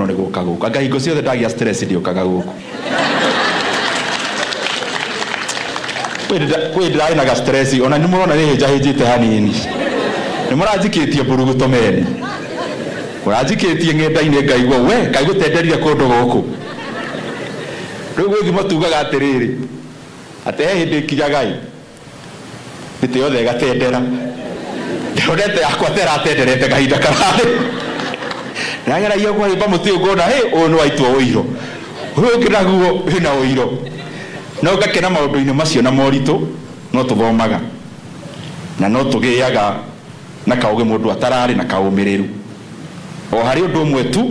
Mũno nĩ gũka gũkũ. Anga hingo ciothe ndagĩa stress ndiũkaga gũkũ. Kwĩ ndĩrarĩ na ga stress ona nĩ mũrona nĩ hĩnjahĩnjĩte hanini. Nĩ mũranjikĩtie mburuguto meni. Mũranjikĩtie ng'enda-inĩ ngaigua we kaĩ gũtenderire kũndũ gũkũ. Rĩu gwĩ thimo tugaga atĩrĩrĩ, atĩ he hĩndĩ ĩkinyaga ĩ, mĩtĩ yothe ĩgatendera. Ndĩronete yakwa ta ĩratenderete kahinda kararĩ. Ndageragia kũhaimba mũtĩ ũyũ ngona hĩ, ũyũ nĩ waitwo ũiro. Ũyũ ũngĩ naguo wĩna ũiro. No ngakena maũndũ-inĩ macio na moritũ no tũthomaga. Na no tũgĩaga na kaũgĩ mũndũ atararĩ na kaũmĩrĩru. O harĩ ũndũ ũmwe tu,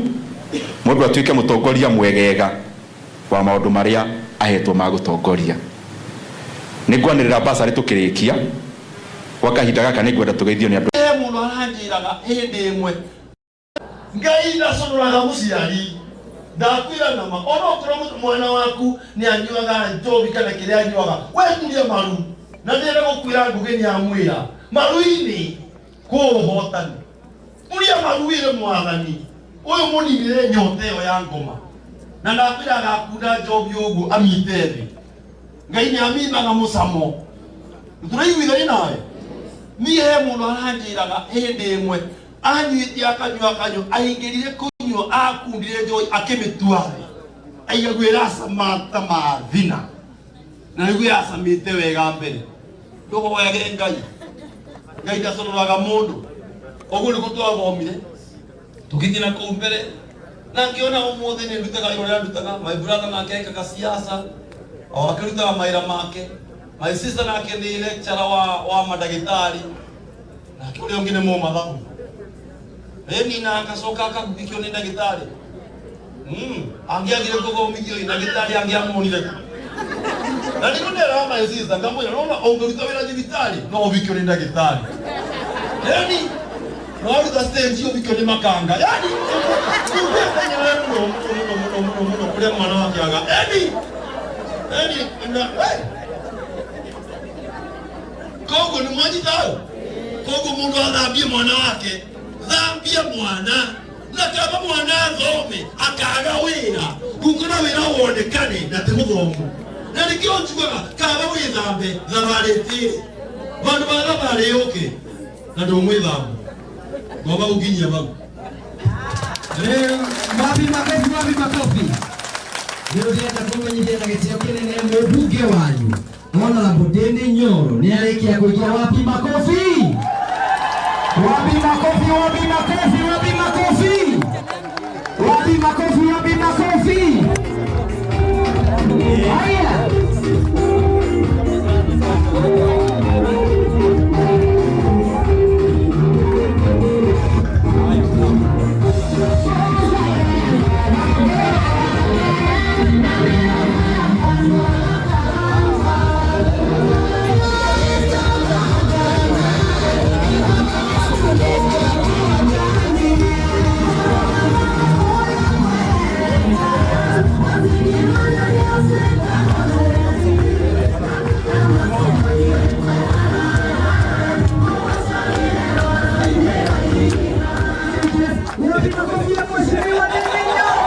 mũndũ atuĩke mũtongoria mwegega wa maũndũ marĩa ahetwo ma gũtongoria. Nĩ ngwanĩrĩra bursary tũkĩrĩkia. Gwa kahinda gaka nĩ ngwenda tũgeithio nĩ andũ. He mũndũ aranjĩraga hĩndĩ ĩmwe. Ngai ndaconoraga mũciari. Ndakwĩra nama ona okorwo mwana waku nĩ anyuaga njohi kana kĩrĩa anyuaga, we turia maru. Na ndĩrenda gũkwĩra Ngũgĩ nĩ amwĩra maru-inĩ kwĩ ũhotani. Turia maru wĩre Mwathani ũyũ mũninĩre nyota ĩyo ya ngoma. Na ndakwĩra agakunda njohi ũguo amĩite thĩ. Ngai nĩ amimaga mũcamo. Tũraiguithania nawe? Niĩ he mũndũ aranjĩraga hĩndĩ ĩmwe anyuĩte akanyua akanyua aingĩrire kũnyua akundire njohi akĩmĩtua thĩ aigagua ĩracama ta mathina na nĩguo yacamĩte wega mbere. Ndũhoyage Ngai. Ngai ndaconoraga mũndũ. Ũguo nĩguo twathomire tũgĩthiĩ na kũu mbere na ngĩona ũmũthĩ nĩ ndutaga wĩra ũrĩa ndutaga. My brother nake ekaga siasa o akĩrutaga mawĩra make. My sister nake nĩ lecturer wa mandagĩtarĩ, nake ũrĩa ũngĩ nĩ mũmathabu. Ĩni na akacoka akahikio nĩ ndagĩtarĩ. Angĩagire kũthomithio ĩ ndagĩtarĩ angĩamuonire kũ? Na nĩguo nderaga my sister ngamwĩra nona ũngĩruta wĩra thibitarĩ no ũhikio nĩ ndagĩtarĩ. Ĩni no waruta stage ũhikio nĩ makanga. Yani ũngĩmenyerere mũno mũno mũno mũno mũno mũno kũrĩa mwana wake aga. Ĩni ĩni na we koguo nĩ mwanyita hau. Koguo mũndũ athambie mwana wake, thambia mwana na kaba mwana athome akaga wĩra gukora wĩra wonekane na ti mũthomu. Na nĩkĩo njugaga kaba wĩthambe thabarĩ ĩtĩre vandũ va thabarĩ yũke na ndũmwĩthamba ngomba gũkinyia vau. Rĩu wapi makofi, wapi makofi. Rĩu ndĩrenda kũmenyithia na gĩtĩo kĩnene mũmbunge wanyu Honorable Ndindi Nyoro nĩ arĩkia kũingĩra. Wapi makofi, wapi makofi, wapi makofi, wapi makofi, wapi makofi, wapi makofi. Haya. Wapi makofi ya Mheshimiwa Ndindi Nyoro?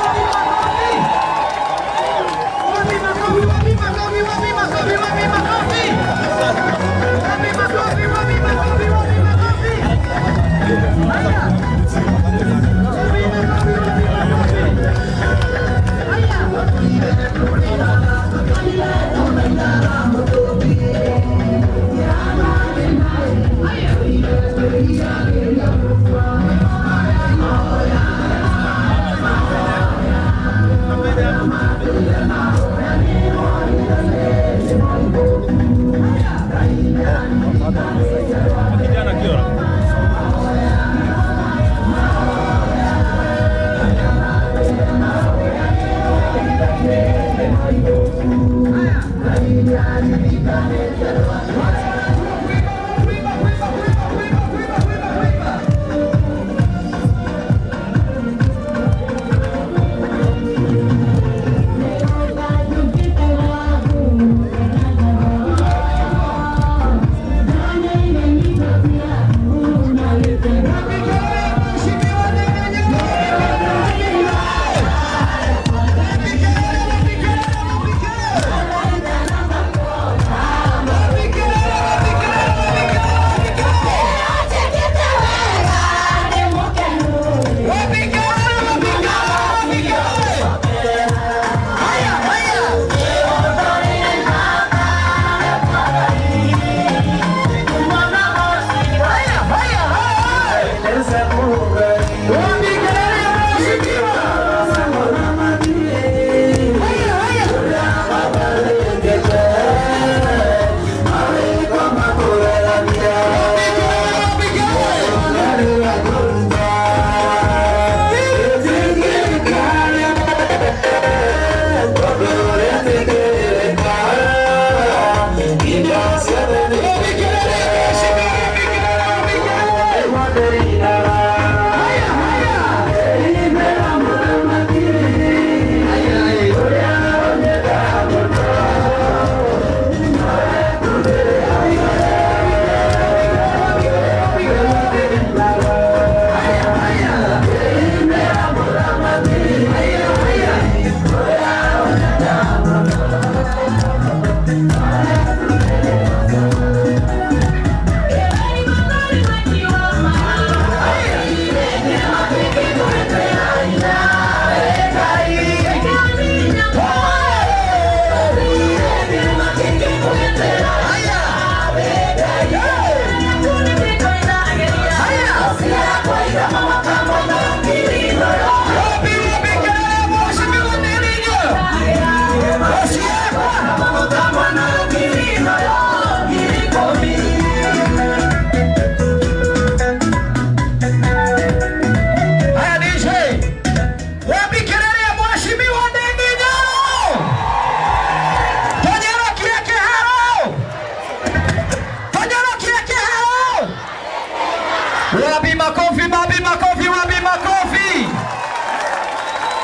Wapi makofi? Wapi makofi? Wapi makofi? Wapi makofi? Wapi makofi? Wapi makofi? Wapi makofi? Haya. Wapi makofi? Wapi makofi? Haya.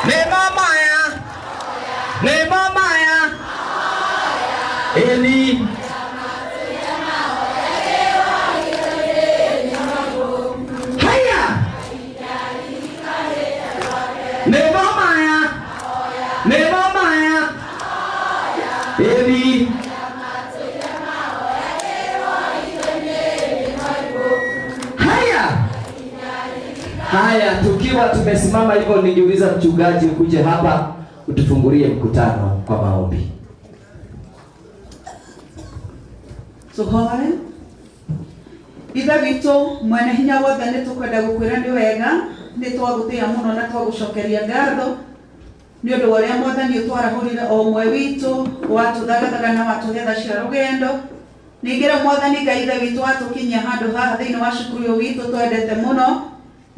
Nĩmo maya. Nĩmo maya. Ĩni. Haya. Nĩmo maya. Nĩmo maya. Ĩni. Haya. Haya, tukiwa tumesimama hivyo, ningeuliza mchungaji ukuje hapa utufungulie mkutano kwa maombi. Tũhoe. Ithe witũ mwene hinya wothe, nĩ tũkwenda gũkwĩra nĩ wega, nĩ twagũtĩĩa mũno na twagũcokeria ngatho nĩ ũndũ wa ũrĩa Mwathani ũtwarahũrire o ũmwe witũ, watũthagathaga na watũhe tha cia rũgendo. Ningĩ rĩu Mwathani Ngai Ithe witũ, watũkinyia handũ haha thĩinĩ wa cukuru ũyũ witũ twendete mũno,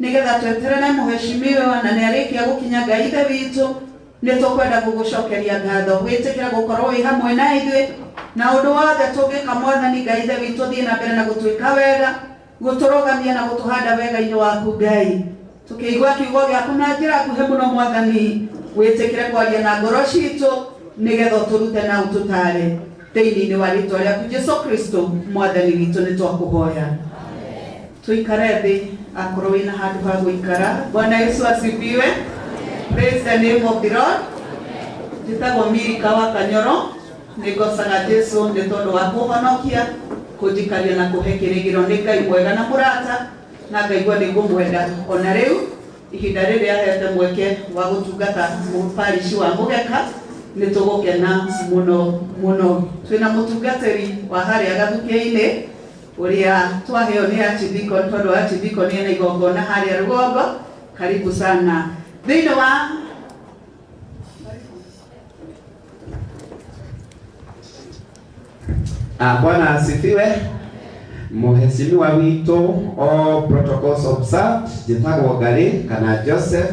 nĩgetha tweterere mũheshimiwa, na nĩ arĩkia gũkinya. Ngai Ithe witũ, nĩ tũkwenda gũgũcokeria ngatho wĩtĩkĩra gũkorwo wĩ hamwe na ithuĩ, na ũndũ wothe tũngĩka, Mwathani Ngai Ithe witũ, thiĩ na mbere na gũtwĩka wega, gũtũrũgamia na gũtũhanda wega-inĩ waku. Ngai, tũkĩigua kiugo gĩaku na njĩra nguhĩ mũno, Mwathani, wĩtĩkĩre kwaria na ngoro citũ, nĩgetha ũtũrute na ũtũtare thĩinĩ wa rĩtwa rĩaku Jesu Kristo Mwathani witũ nĩ twakũhoya. Tuikare thĩ akorwo wĩna handũ ha gũikara. Bwana Yesu asifiwe. Praise the name of the Lord. Njĩtagwo Mirika wa Kanyoro. Nĩ ngocaga Jesu nĩ tondũ wa kũhonokia, kũnjikaria na kũhe kĩrĩgĩro. Nĩ Ngai mwega na mũrata, na ngaigua nĩ ngũmwenda ona rĩu ihinda rĩrĩa ahete mweke wa gũtungata parish wa Mũgeka. Nĩ tũgũkena mũno mũno. Twĩna mũtungatĩri wa harĩa Gathukĩ-inĩ ũrĩa twaheo nĩ Archdeacon, tondũ Archdeacon ena igongona harĩa rũgongo. Karibu sana thĩinĩ wa Ah, Bwana asifiwe. Mheshimiwa witũ, all protocols observed. Njĩtagwo Ngarĩ kana Joseph,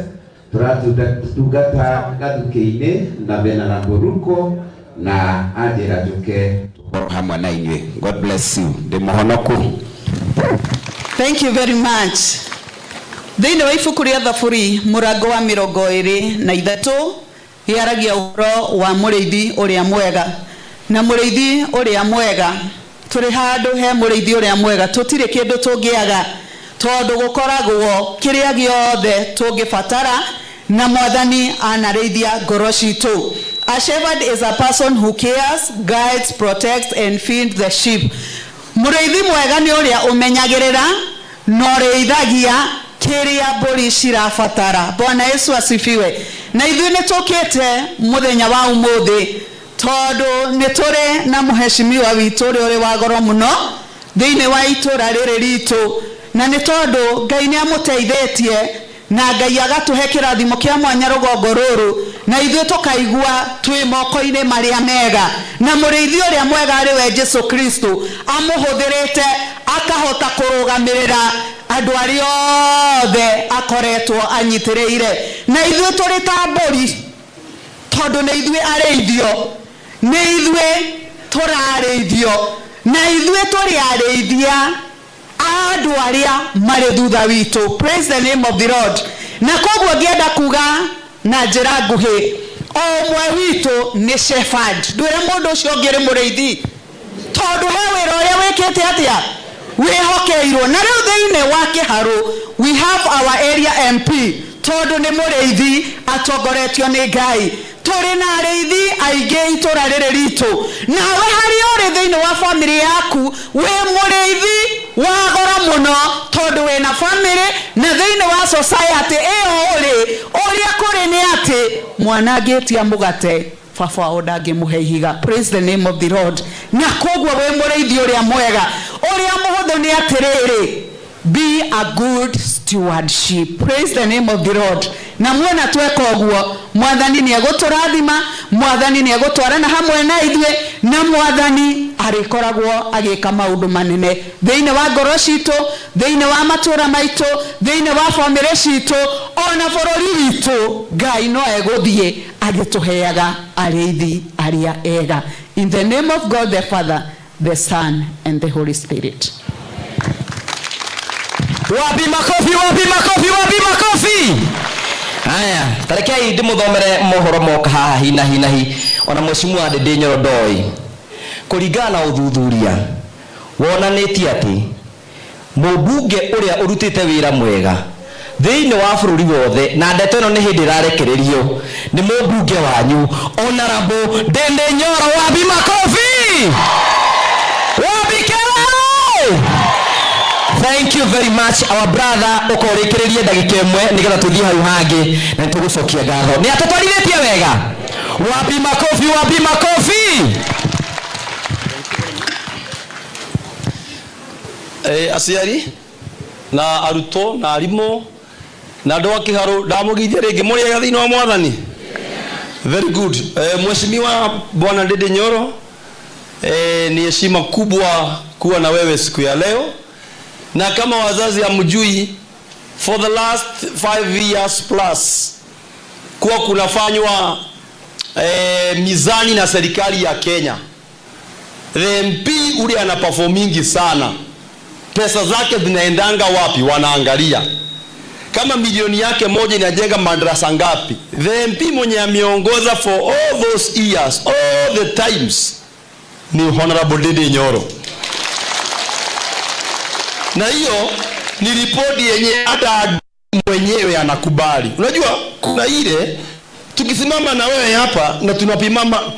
tũratungata Gathukĩ-inĩ na Venerable Ruko na anjĩra njũke tũkorwo hamwe na inyuĩ. God bless you. Ndĩ mũhonoku. Thank you very much. Thĩinĩ wa ibuku rĩa Thaburi mũrango wa 23 rĩaragia ũhoro wa mũrĩithi ũrĩa mwega. Na mũrĩithi ũrĩa mwega, tũrĩ handũ he mũrĩithi ũrĩa mwega, tũtirĩ kĩndũ tũngĩaga, tondũ gũkoragwo kĩrĩa gĩothe tũngĩbatara, na Mwathani anarĩithia ngoro citũ. A shepherd is a person who cares, guides, protects and feeds the sheep. Mũrĩithi mwega nĩ ũrĩa ũmenyagĩrĩra na ũrĩithagia kĩrĩa mbũri cirabatara. Bwana Yesu asifiwe. Na ithuĩ nĩ tũkĩte mũthenya wa ũmũthĩ tondũ nĩ tũrĩ na mũheshimiwa witũ ũrĩa ũrĩ wa goro mũno thĩinĩ wa itũra rĩrĩ ritũ, na nĩ tondũ Ngai nĩ amũteithĩtie na Ngai agatũhe kĩrathimo kĩa mwanya rũgongo rũrũ, na ithuĩ tũkaigua twĩ moko-inĩ marĩa mega, na mũrĩithi ũrĩa mwega arĩ we Jesu Kristo amũhũthĩrĩte akahota kũrũgamĩrĩra andũ arĩa othe akoretwo anyitĩrĩire. Na ithuĩ tũrĩ ta mbũri, tondũ nĩ ithuĩ arĩithio, nĩ ithuĩ tũrarĩithio, na ithuĩ tũrĩ arĩithia a andũ arĩa marĩ thutha witũ. Praise the name of the Lord. Na koguo ngĩenda kuga na njĩra nguhĩ, o ũmwe witũ nĩ shepherd. Ndwĩre mũndũ ũcio ũngĩ ũrĩ mũrĩithi, tondũ he wĩra ũrĩa wĩkĩte atĩa wĩhokeirwo. Na rĩu thĩinĩ wa kĩharũ we have our area MP, tondũ nĩ mũrĩithi atongoretio nĩ Ngai. Tũrĩ na arĩithi aingĩ itũra rĩrĩ ritũ. Nawe harĩa ũrĩ thĩinĩ wa famĩlĩ yaku wĩ mũrĩithi wa goro mũno, tondũ wĩna famĩlĩ, na thĩinĩ wa society ĩyo ũrĩ, ũrĩa kũrĩ nĩ atĩ mwana angĩtia mũgate, baba wao ndangĩmũhe ihiga. Praise the name of the Lord. Na koguo wĩ mũrĩithi ũrĩa mwega. Ũrĩa mũhũthũ nĩ atĩrĩrĩ, be a good stewardship. Praise the name of the Lord. Na muona tweka ũguo, Mwathani nĩ egũtũrathima, Mwathani nĩ egũtwarana hamwe na ithuĩ, na Mwathani arĩkoragwo agĩka maũndũ manene thĩinĩ wa ngoro citũ, thĩinĩ wa matũũra maitũ, thĩinĩ wa bamĩrĩ citũ, ona bũrũri witũ. Ngai no egũthiĩ agĩtũheaga arĩithi arĩa ega. In the name of God the Father, the Son and the Holy Spirit. Wapi makofi, wapi makofi, wapi makofi? Haya, tarekei ndimuthomere mohoro moka haha hina hina hi ona mheshimiwa Ndindi Nyoro ndoĩ kũringana na ũthuthuria wonanĩtie atĩ mũmbunge ũrĩa ũrutĩte wĩra mwega thĩinĩ wa bũrũri wothe na ndeto ĩno nĩ hĩndĩ ĩrarekererio nĩ mũmbunge wanyu Honorable Ndindi Nyoro. Wapi makofi, wapi kelele. Thank you very much, our brother. Ũkorĩkĩrĩrie ndagĩka ĩmwe nĩgetha tũthiĩ hau hangĩ na nĩtũgũcokia ngatho. Nĩ atũtwarithĩtie wega. Wapi makofi, wapi makofi. Aciari na arutwo na arimũ na andũ a Kiharu, ndamũgeithia rĩngĩ. Mũrĩ ega thĩinĩ wa Mwathani? Very good. Mheshimiwa Bwana Ndindi Nyoro, ni heshima kubwa kuwa na wewe siku ya leo, na kama wazazi hamjui, for the last 5 years plus kuwa kunafanywa mizani na serikali ya Kenya, the MP ule ana performingi sana, pesa zake zinaendanga wapi, wanaangalia kama milioni yake moja inajenga madarasa ngapi. The MP mwenye ameongoza for all those years, all the times, ni Honorable Ndindi Nyoro, na hiyo ni ripoti yenye hata mwenyewe anakubali. Unajua kuna ile tukisimama na wewe hapa na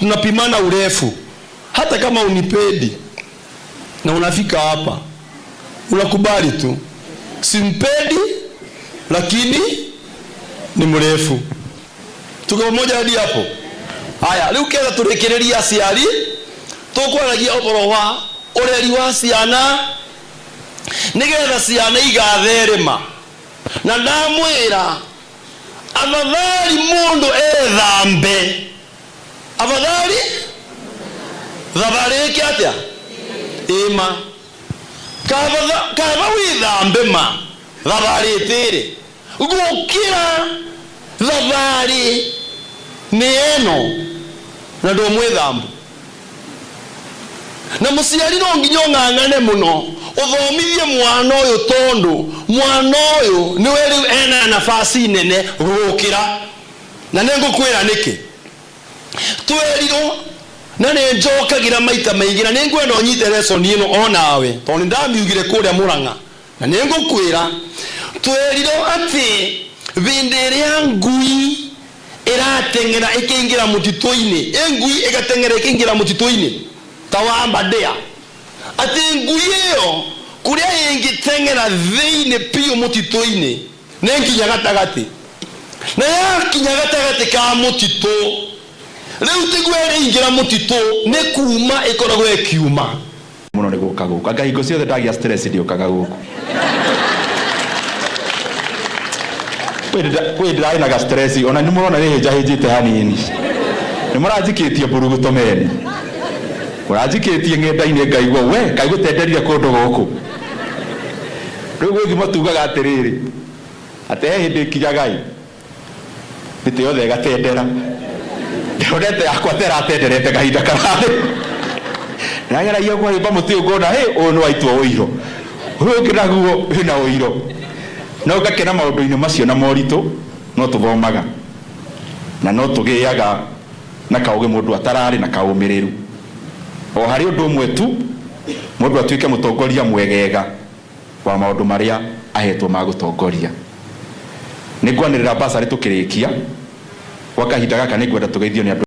tunapimana urefu, hata kama unipendi na unafika hapa unakubali tu, simpendi lakini ni mrefu. Tuko pamoja hadi hapo? Haya, riu ketha turikiriria aciari tukwaragia ũhoro wa ũreri wa ciana nigetha ciana igatherema, na ndamwĩra afadhali mundu ethambe, afadhali thabarĩ ĩke atĩa ĩma kaba wĩthambe ma thabarĩ ĩtĩrĩ gũkĩra thabarĩ nĩ ĩno na ndũmwĩthambu. Na mũciari no nginya ũng'ang'ane mũno ũthomithie mwana ũyũ, tondũ mwana ũyũ nĩwe rĩu ena nafasi nene gũgũkĩra. Na nĩ ngũkwĩra nĩkĩ twerirwo, na nĩ njokagĩra maita maingĩ, na nĩ ngwenda ũnyite lesson ĩno onawe, tondũ nĩ ndamiugire kũrĩa Mũrang'a, na nĩ ngũkwĩra twerirwo atĩ hĩndĩ ĩrĩa ngui ĩrateng'era ĩkĩingĩra mũtitũ-inĩ, ĩ ngui ĩgateng'era ĩkĩingĩra mũtitũ-inĩ ta wa Mbadea, atĩ ngui ĩyo kũrĩa ĩngĩteng'era thĩinĩ biũ mũtitũ-inĩ nĩ nginya gatagatĩ, na yakinya gatagatĩ ka mũtitũ rĩu tiguo ĩrĩingĩra mũtitũ, nĩ kuma ĩkoragwo ĩkiuma. Muno nĩ gũka gũkũ anga hingo ciothe ndagĩa stress ndiũkaga gũkũ. Kwĩ ndĩrarĩ na stress, ona nĩ mũrona nĩ hĩnjahĩnjĩte hanini. Nĩ mũranjikĩtie mburuguto meni, mũranjikĩtie ng'enda-inĩ ngaigua we kaĩ gũtenderire kũndũ gũkũ. Rĩu gwĩthimo tugaga atĩrĩrĩ, atĩ he hĩndĩ ĩkinyaga ĩ mĩtĩ yothe ĩgatendera. Ndĩronete yakwa teratenderete kahinda kararĩ ndageragia kũhĩmba mũtĩ ũyũ, ngona hĩ ũyũ nĩ waitwo ũiro, ũyũ ũngĩ naguo wĩna ũiro, no ngakena maũndũ-inĩ macio na moritũ no tũthomaga na no tũgĩaga na kaũgĩ mũndũ atararĩ na kaũmĩrĩru. O harĩ ũndũ ũmwe tu, mũndũ atuĩke mũtongoria mwegega wa maũndũ marĩa ahetwo ma gũtongoria. Nĩ ngwanĩrĩra basarĩ tũkĩrĩkia gwa kahinda gaka, nĩ ngwenda tũgeithio nĩ andũ.